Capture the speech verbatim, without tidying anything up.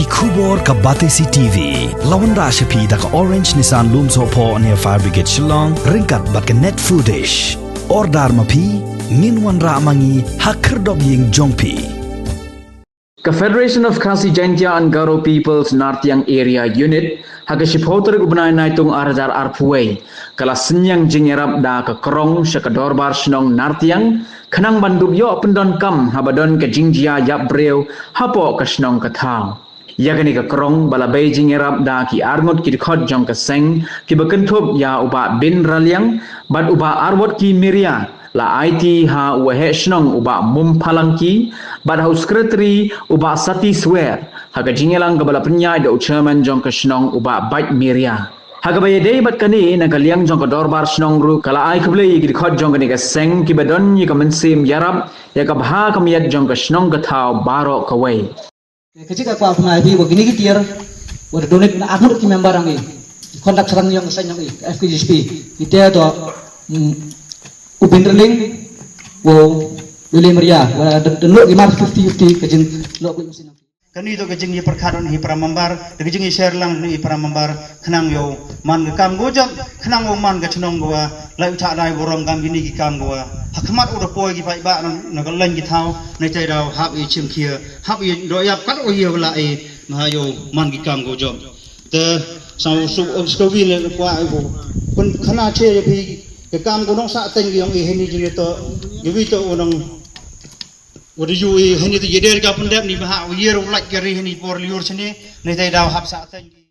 Khubor ka Batesi T V la wanrah sha phi da ka Orange Nissan Lumsohphoh near Fire Brigade Shillong ryngkat bad ka Net Foodish. Order ma phi, ngin wanrah ma ngi ha khyrdop ïing jong phi. Ka Federation of Khasi Jaintia and Garo Peoples Nartiang Area Unit ha ka shiphew tarik u bnai Naitung ar hajar arphew wei ka la synñiang jingïarap da ka krong sha ka Dorbar Shnong Nartiang khnang ban dup ïoh pyndonkam haba don ka jingjia ïap briew hapoh ka shnong ka thaw. Ïa kane ka krong ba la bei jingïarap da ki arngut ki dkhot jong ka seng kiba kynthup ïa u Bah Bin Raliang bad u Bah Arwot Ki Miria, la aiti ha u waheh shnong u Bah Mum Phalangki bad ha u sekretari u Bah Sati Swer, ha ka jingïalang kaba la pynïaid da u chairman jong ka shnong u Bah Bait Miria. Ha kaba ïadei bad kane, na ka liang jong ka Dorbar Shnong ruh ka la ai khublei ïa ki dkhot jong kane ka seng kiba don ïa ka mynsiem ïarap ïa ka bha ka miat jong ka shnong ka thaw baroh kawei. Ka jingkyrpad pynai phi wa kini ki tiar wa da donate na arngut ki member ang i, conduct sarang ïong seng ïong i, F K G P, kita to, mm, u Bin Raliang wa u Lele Maria wa da donate ki mar fifty fifty ka jingdonate mesin. Kani to ka jingïapyrkhat hi para member, da ka jingïashare lang hi para member, khnang ïoh man ka kam ka jop, khnang ïoh man ka chnong ka wa, lai u thah dai burom kam kini ki kam ka wa. Ha khmat u da poi ki paidbah na, na ka leng ki thaw, na tai daw hap i chim khia, hap i doh ïap kat u hi wa la i, na ïoh man ki kam ka jop. Te, sa u su, u su ka wi le kwa u. Kun khana che ïa phi, ka kam ka nong sa teng ki ïong i hini jing to, ïa wi to u nong, wa da ïoh i hini to ïa der ka pyndep ni ba ha, u ïa u lait ka ri hini por liur chini, na tai daw hap sa teng ki.